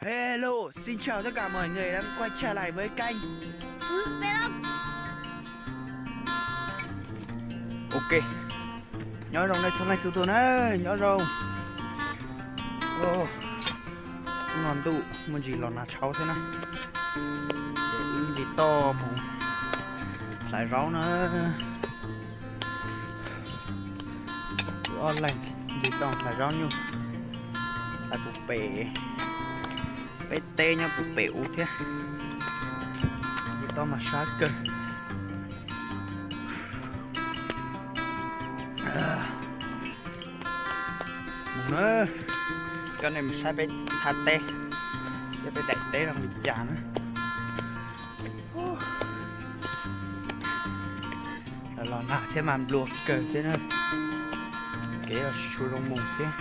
Hello, xin chào tất cả mọi người đã quay trở lại với kênh. Ok, nyob zoo nej txhua leej txhua tus na, nyob zoo. Hnub no ntuj muaj ntsis los nag tshauv thiab na, ces wb nce toj mus hlais zaub na. Wb ob leeg nce toj hlais zaub nyuj, hlais puv pem, peb teb nyob puv pem ub thiab. Nce toj mas sab kawg. Mus na, coj nej mus saib peb thaj teb thiab peb daim teb zoo li cas na. Los nag thiab mas nplua kawg thiab na, kev los tsis tshua zoo mus thiab.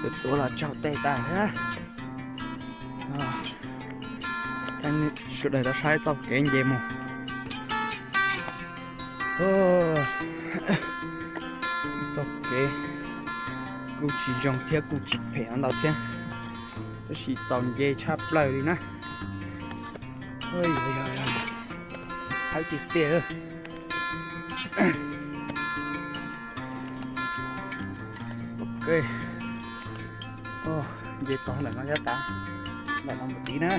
Tus tuav los tsaug tej tag thiab. Sawv daws rov saib txoj kev nce mus. Txoj kev kuj tsis zoo thiab kuj tsis phem ntau thiab, tab sis txaus nce tshaj plaws li na. Hawb tiag tiag. Ok, nce txog ntawm no yav tas, ntawm no mus tid na.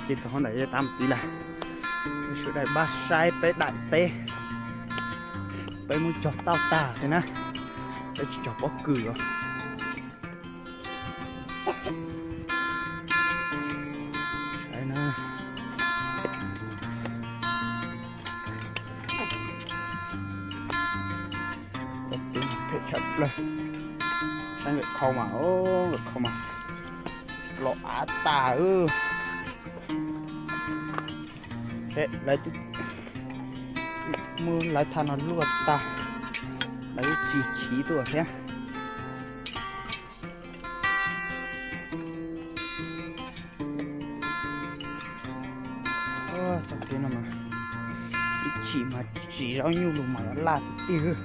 Nce txog ntawm yav tas mus tid lawm. Sawv daws pab saib peb daim teb, peb muab cog tauj tag thiab na, peb tsis cog pob kws os. Txoj kev phem tshaj plaws. Saib nkawm khau mas, nkawm khau mas los av tas. Lawv twb muab lawv thaj no luaj tag, lawv twb tsis chiv tuaj thiab. Txoj kev no mas ib chim mas tsis zaub nyuj lus mas yuav laj tiag tiag.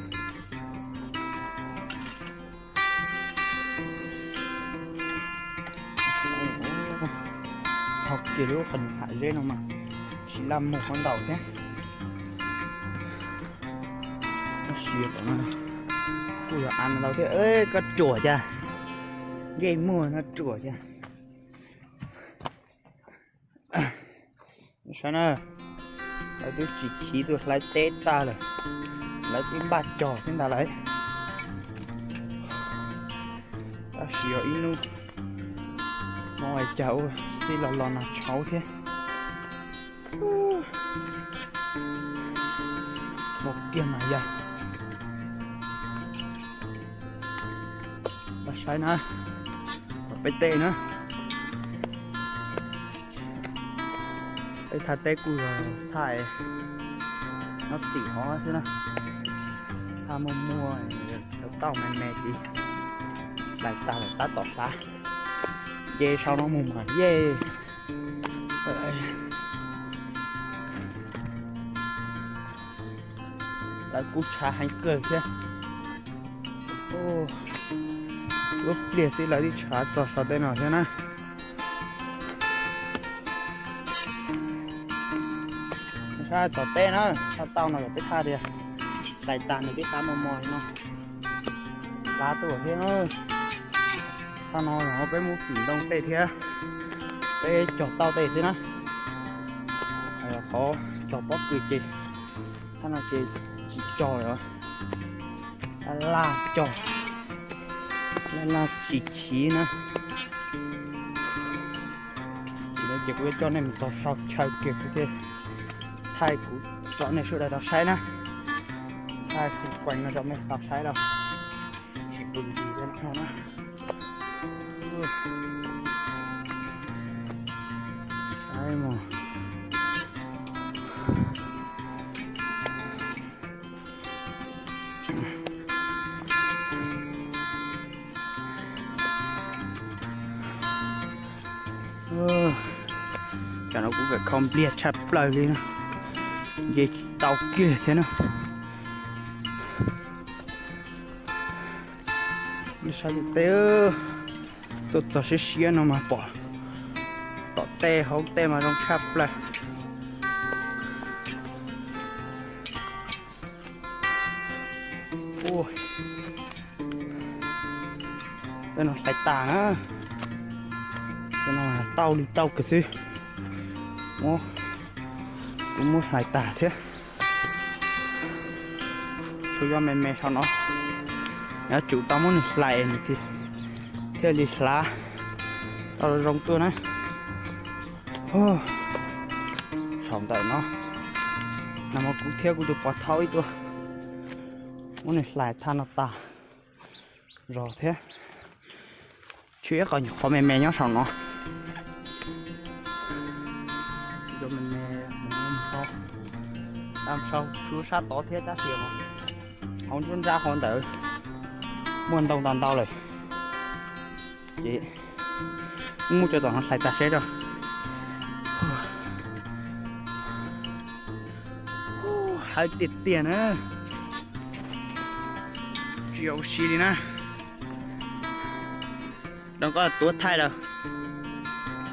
Qhov kiag lub qhov hav zeb no mas tsis laj mus qhov ntau thiab. Tab sis kuj yog av ntau thiab. Koj ruam cas, ncej muag no ruam cas. Saib na, lawv twb tsis chiv tuaj hlais teb tag lawm, lawv twb npaj cog thiab ntag lawm. Tab sis yog ib hnub no cas ua txij los los nag tshauv thiab. Mus kiag mas yog. Pab saib na, peb teb na. Peb thaj teb kuj yog thaj nyob tim hov xwb na. Thaj muaj muaj, tauj me me tid, hlais tag lawm tab tom hlais. Nce sau no mus mas yej. Lawv kuj tshav heev kawg thiab. Lub pliag xwb lawv twb tshav txog saum tej no thiab na. Sab tom teb na, thaj tauj no yog peb thaj tiag, hlais tag nws peb qab mos mos no, hlais tuaj thiab na. Thaj no yog peb muab fwm ntoo tej thiab, peb cog tauj tej xwb na. Qhov cog pob kws ces thaj no ces tsis cog lawm, laj cog, laj tsis chiv na. Ces kuv yuav coj nej mus txog saum chaw kiag kuv thiaj thaij kuv rau nej sawv daws tau saib na. Thaij xung quanh no rau nej tau saib los tsis pw ntsis thiab no na. Saib mas. Tam no kuv kawm khau npliag tshaj plaws li na, nce tsis tau kiag thiab na. Sab tim teb, tuaj txog siab siab no mas pom tom tej hauv tej mas zoo tshaj plaws. Ua, tej no hlais tas na, tej no tau li tau kawg xwb. Muab, kuv muab hlais tas thiab. Tsuas yog me me saum no, yuav tsum tau muab nws hlais nws thiaj li hlav tau zoo tuaj na. Saum ntawm no, nag hmo kuv thiab kuv tus pog thaub ib tuaj muab nws hlais thaj no tas zog thiab. Tshuav ib qho me me nyob saum no. Cov me me, sau, sau tshuav sab tod thiab tab sis hauv nruab nrab hauv ntawd muaj ntau ntau ntau lawm. Ces muab cov tom no hlais tas seb rau. Hawv tiag tiag na. Tsis ua si li na. Rau koj tuav thaij lawm.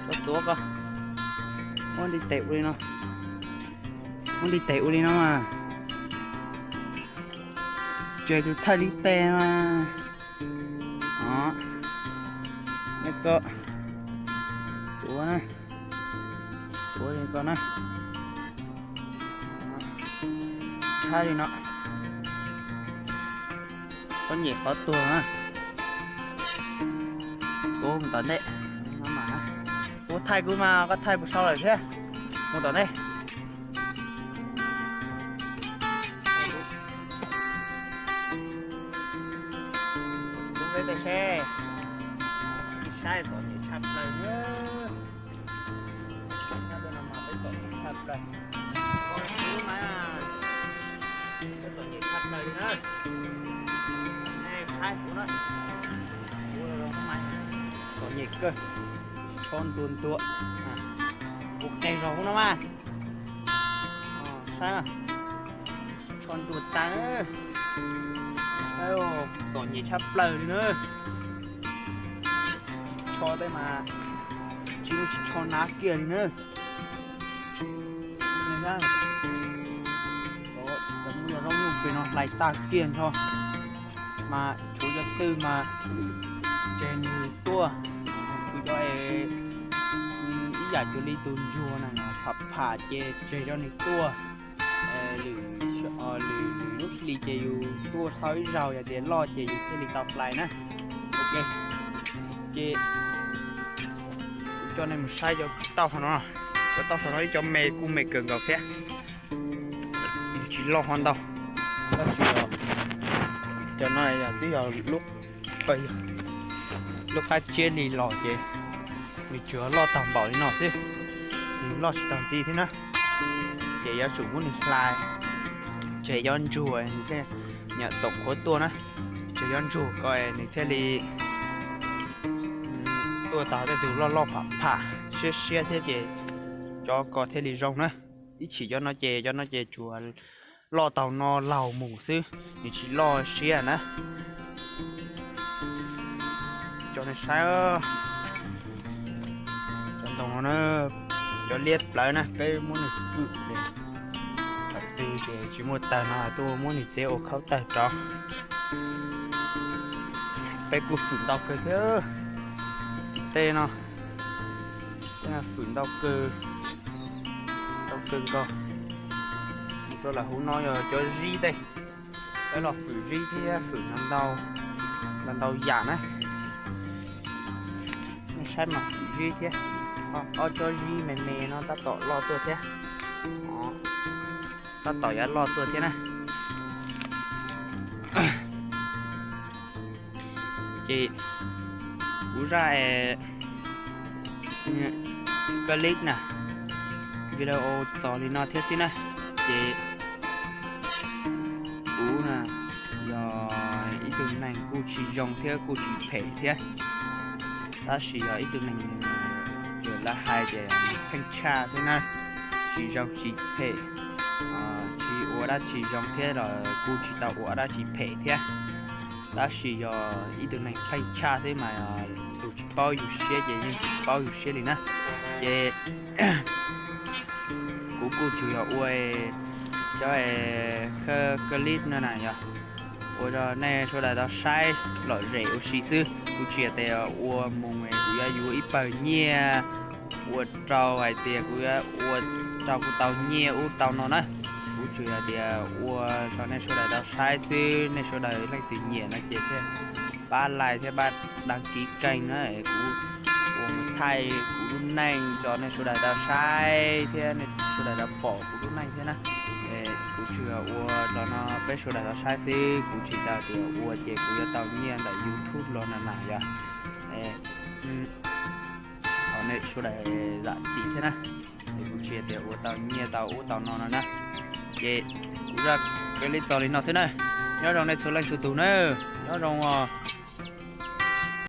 Koj tuav koj. Muab nti tes ua li no. Muab nti tes ua li no mas. Tseg tus thaij li tes mas. Os, nej koj tuav na, tuav li ko na, thaij li no, koj nyem qhov tuag na, tuav mus tom ntej, tuav thaij kuv mas koj thaij puas sau lawm thiab, mus tom ntej. Tus peb tes seb, saib txom nyem tshaj plaws. Nyob no mas peb txom nyem tshaj plaws. Peb txom nyem tshaj plaws li na. Nej saib kuv na. Kuv txom nyem kawg. Tsho ntuag ntuag. Kuv qe zog hauv no mas. Saib, tsho ntuag tas. Txom nyem tshaj plaws li na. Tsho tej mas tsis muaj tsis tsho nab kiag li na. Cov muaj yog zaub nyuj pem no hlais tag kiag nrho. Mas tshuav cov twg mas tseg nws tuaj, tshuav cov es ib yam cuag li tus ntsuag na, pham pham ces tseg cov nws tuaj. Lwm, lwm lub hli ces yus tuaj sau ib zaug, yog tias loj ces yus thiaj li tau hlais na. Ok, ces kuv coj nej mus saib cov tauj hauv no, cov tauj hauv no ib co me kuj me kawg nkaus thiab. Nws tsis loj hov ntau, tab sis cov no yog twb yog lub, lub qab tsiab li los ces nws tsuas loj tag npaum li no xwb, nws loj tsis tag ntxiv thiab na. Ces yuav tsum muab nws hlais, tseg cov ntsuag nws thiaj nyam toom qhuav tuaj na, tseg cov ntsuag ko nws thiaj li tuaj tau tej tus loj loj pham pham siab siab thiab ces cov ko thiaj li zoo na. Ib chim cov no ces, cov no ces tsuas loj tau no laug mus xwb, nws tsis loj siab na. Cov nej saib, cov ntoo no na, cov liab plawv na, peb muab nws fwm li. Thaum twg ces tsis muaj tawg no tuaj muab nws txiav ua khaub tawg rau. Peb kuj fwm ntau kawg thiab. Tej no, tej no fwm ntau kawg, ntau kawg nkaus. Mus rau lawm hauv no yog cov zib tej. Peb los fwm zib thiab fwm ntau, ntau ntau yam na. Nej saib mas fwm zib thiab, ob tsob zib me me no tab tom loj tuaj thiab. Tab tom yuav loj tuaj thiab na. Ces kuv zaj clip na, video txog li no thiab xwb na. Ces kuv na yog ib tug neeg kuj tsis zoo thiab kuj tsis phem thiab, tab sis yog ib tug neeg, ces lawv hais tias pheej tshaj xwb na, tsis zoo tsis phem, tsis ua dab tsi zoo thiab los kuj tsis tau ua dab tsi phem thiab. Tab sis yog ib tug neeg pheej tshaj xwb mas tus tsis paub yus siab ces yeej tsis paub yus siab li na. Ces kuv kuj tsuas yog ua cov khawb clip no na yog ua rau nej sawv daws tau saib lom zem ua si xwb. Kuv tsis yog tias ua mus kuv yuav yuav ib pawg nyiaj ua rau hais tias kuv yuav ua rau kuv tau nyiaj ub tau no na. Kuv tsuas yog tias ua rau nej sawv daws tau saib xwb, nej sawv daws leej twg nyiam no ces thiaj pab like thiab pab đăng ký kênh na. Kuv ua mus thaij kuv lub neej rau nej sawv daws tau saib thiab nej sawv daws tau pom kuv lub neej thiab na. Kuv tsuas yog ua rau no peb sawv daws tau saib xwb, kuv tsis tau tias ua ces kuv yuav tau nyiaj ntawm YouTube los na na yog. Thov nej sawv daws zam txim thiab na, es kuv tsis tias ua tau nyiaj tau ub tau no no na. Ces kuv zaj clip txog li no xwb na. Nyob zoo nej txhua leej txhua tus na, nyob zoo os.